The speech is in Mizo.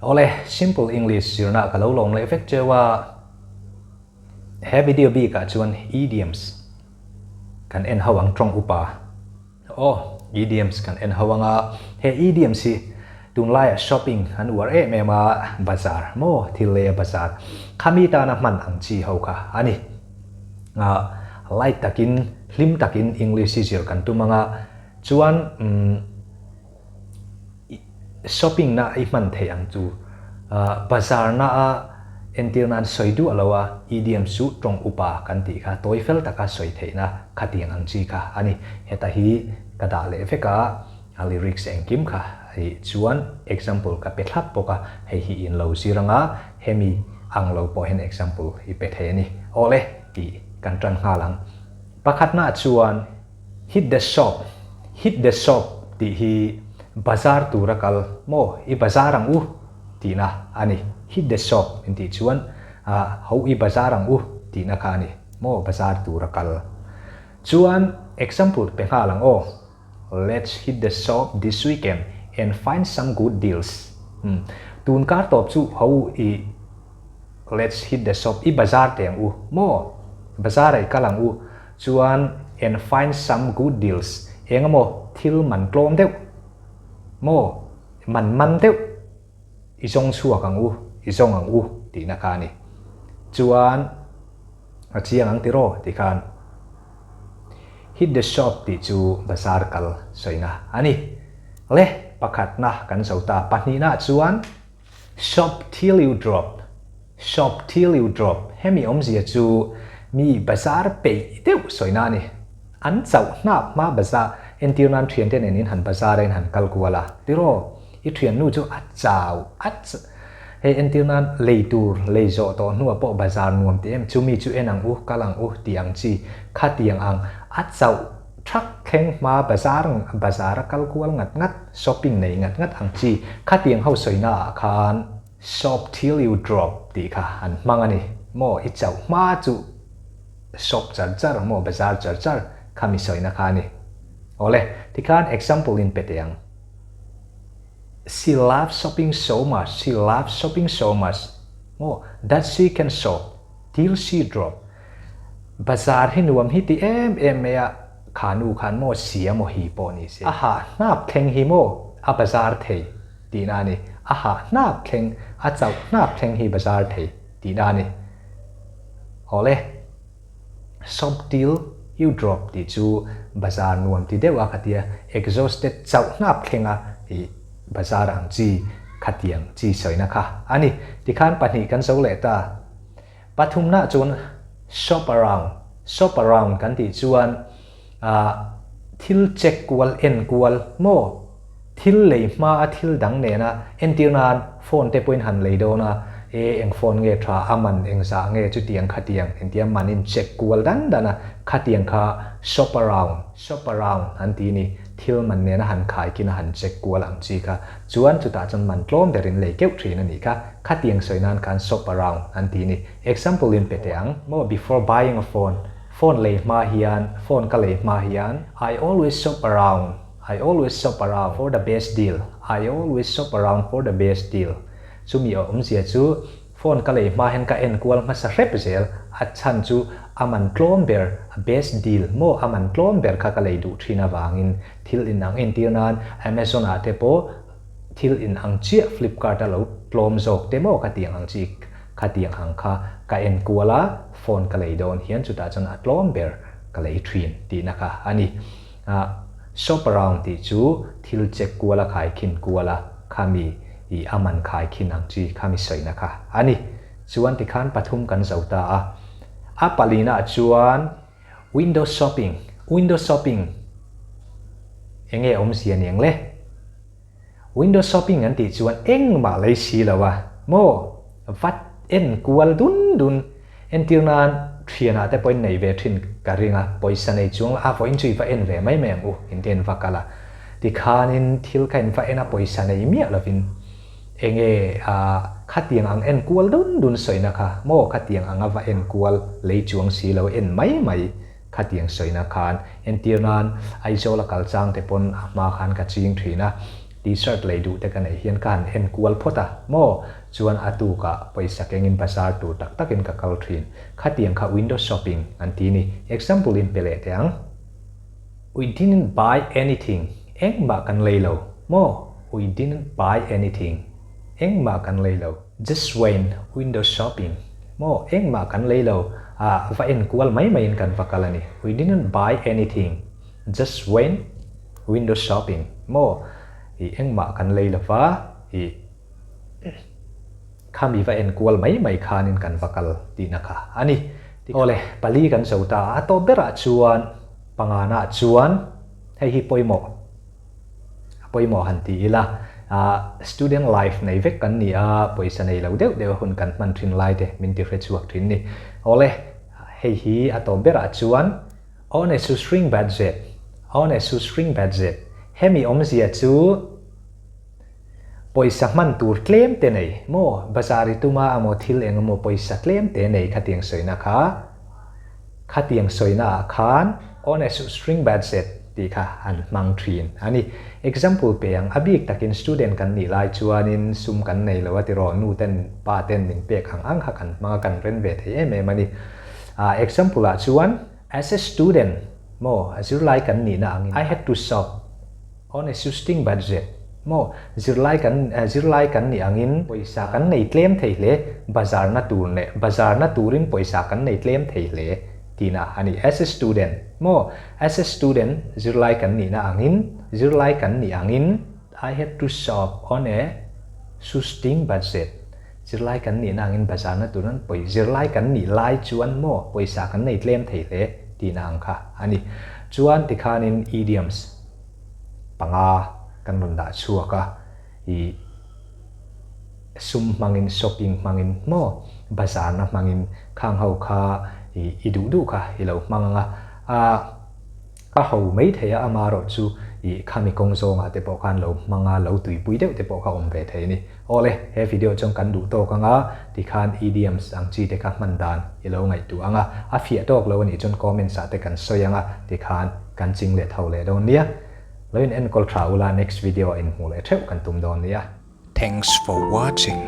Awle, Simple English zirna ka lo lawm leh vek cheu a, he video bikah chuan idioms kan en ho ang tawng upa. Aw, idioms kan en ho anga, he idioms hi tunlaiah shopping an uar em em a, bazar maw thil leia bazar khami tana hman ang chi ho kha a ni. Light takin, hlim takin English hi zir kan tum anga, chuan umm. Shopping na i hman theih ang chu. Bazar na a entir nan sawi duah lo a, idiom chu tawng upa kan tih kha tawi fel taka sawi theihna khatiang ang chi kha a ni. Heta hi ka dah leh vek a, a lyrics engkim kha i chuan example ka pe thlap bawk a, hei hi in lo zir anga hemi ang lo pawh hian example i pe thei a ni. Awle tih kan tan nghal ang. Pakhatnaah chuan. Hit the shop, hit the shop tih hi bazar tura kal maw i bazar ang u tihna a ni. Hit the shop in tih chuan ho i bazar ang u tihna kha a ni maw bazar tura kal. Chuan example pe nghal ang aw, Let's hit the shop this weekend and find some good deals. Tun kar tawp chu ho i let's hit the shop i bazar teh ang u maw bazar ah i kal ang u Chuan and find some good deals eng emaw thil man tlawm deuh maw man man deuh i zawng chhuak ang u, i zawng ang u tihna kha a ni. Chuan a chiang ang tiraw tih khan hit the shop tih chu bazar kal sawina a ni. Le pakhatna kan zo ta, pahnihnaah chuan Shop till you drop, Shop till you drop, hemi awmzia chu mi bazar peih deuh sawina a ni. An chauh hnap hma bazar entir nan thiante nen in han bazar a in han kal kual a, tiraw i thiannu chu a chau a hei entir nan lei tur lei zawh tawh hnuah pawh bazar nuam ti em chu mi chu en ang u kal ang u tih ang chi khatiang ang a chauh Thak thleng hma bazar bazar a kal kual ngat ngat, shopping nei ngat ngat ang chi khatiang ho sawina ah khan shop till you drop tih kha an hmang a ni maw, i chauh hma chu shop char char maw bazar char char kha mi sawina kha a ni. Awle, tikhan example in pe teh ang. She loves shopping so much, she loves shopping so much maw, that she can shop till she drop. Bazar hi nuam hi ti em em mai a, kha nu khan maw sia maw hi pawh ni se. A hah hnap thleng hi maw a bazar thei tihna a ni. A hah hnap thleng, a chauh hnap thleng hi bazar thei tihna a ni. Awle, shop till you drop tih chu bazar nuam ti deuh a kha tia, exhausted chauh hnap thlenga i bazar ang chi khatiang chi sawina kha a ni. Tikhan pahnih kan zo leh ta. Pathumna chuan shop around, shop around kan tih chuan ah thil check kual, en kual maw? Thil lei hma a thil dang nena entir nan phone te pawhin han lei dawn a, e eng phone nge tha, a man eng zah nge chutiang khatiang engtia manin check kual dan dan a, khatiang kha shop around, shop around an ti ni. Thil man nena han khai kin a han check kual ang chi kha chuan chutah chuan man tlawm berin lei keuh thin a nih kha. Khatiang sawi nan khan shop around an ti ni. Example in pe teh ang. Maw before buying a phone, phone lei hma hian, phone ka lei hma hian, I always shop around, I always shop around for the best deal, I always shop around for the best deal. Chumi awmzia chu Phone ka lei hma hian ka en kual hmasa hrep zel, a chhan chu a man tlawm ber, a best deal maw a man tlawm ber kha ka lei duh thin avangin thil in ang entir nan Amazon ah te pawh thil in ang chiah Flipkart a lo tlawm zawk te maw ka tiang ang chi kha tiang ang kha ka en kual a, phone ka lei dawn hian chutah chuan a tlawm ber ka lei thin tihna kha a ni. Shop around tih chu thil check kual a khaikhin kual a khami i a man khaikhin ang chi khami sawina kha a ni. Chuan tikhan pathum kan zo ta a. A palina ah chuan window shopping, window shopping enge awmzia niang le? Window shopping an tih chuan engmah lei si lo a maw? Vat en kual dun dun. Entir nan thianah te pawhin nei ve thin ka ring a, pawisa nei chuang la a vawiin chu i va en ve mai mai ang u inti en va kal a. Tikhanin thil kha in va en a pawisa nei miah lovin enge a khatiang ang en kual dun dun sawina kha maw khatiang anga va en kual lei chuang si lo en mai mai Khatiang sawina khan entir nan Aizawl a kal chang te pawn a hma khan ka ching thin a. T-shirt lei duh te ka neih hian ka han en kual phawt a, maw? Chuan a tukah pawisa kengin bazar tur tak takin ka kal thin. Khatiang kha window shopping an ti ni. Example in pe leh teh ang. We didn't buy anything, engmah kan lei lo, maw? We didn't buy anything, engmah kan lei lo. Just went window shopping, maw? Engmah kan lei lo, ah va en kual mai maiin kan va kal a ni. We didn't buy anything, just went window shopping, maw? I engmah kan lei lo va, i khami va en kual mai mai khanin kan va kal tihna kha a ni. Awle, pali kan zo ta a, a tawp berah chuan pangana chuan hei hi pawimawh, a pawimawh han ti ila, student life nei vek kan ni a, pawisa nei lo deuh deuh hun kan hman thin lai te min ti hre chhuak thin ni. Awle, hei hi a tawp berah chuan on a shoestring budget, on a shoestring budget, hemi awmzia chu, Pawisa hman tur tlem te nei maw? Bazar i tuma a maw thil eng emaw pawisa tlem te nei khatiang sawina kha khatiang sawina ah khan on a shoestring budget tih kha an hmang thin a ni. Example pe ang, a bik takin student kan nih lai chuanin sum kan nei lo a tiraw nu ten pa ten min pek ang ang kha kan hmang a kan ren ve thei em em a ni. Ah example ah chuan as a student maw a zirlai kan nihna angin I had to shop On a shoestring budget maw? Zirlai kan zirlai kan nih angin pawisa kan nei tlem thei hle, bazar na tur leh bazar na turin pawisa kan nei tlem thei hle tihna a ni. As a student maw? As a student zirlai kan nihna angin zirlai kan nih angin I had to shop on a shoestring budget zirlai kan nihna angin bazar na turin pawi zirlai kan nih lai chuan maw pawisa kan nei tlem thei hle tihna ang kha a ni. Chuan tikhanin idioms. panga kan rawn dah chhuak a, ih sum hmangin shopping hmangin maw bazarna hmangin khang ho kha ih i duh duh kha i lo hmang ang a, a a ho mai thei a amarawh chu ih khami kawng zawngah te pawh khan lo hmang a, lo tuipui deuh te pawh kha awm ve thei a ni. Awle, he video chuan kan duh tawk ang a, tikhan idioms ang chi te kha hman dan i lo ngaihtuah ang a, a fiah tawk lo a nih chuan comments ah te kan sawi ang a, tikhan kan ching leh tho leh dawn nia. Lo in enkawl tha ula next video ah inhmuh leh theuh kan tum dawn nia. Thanks for watching.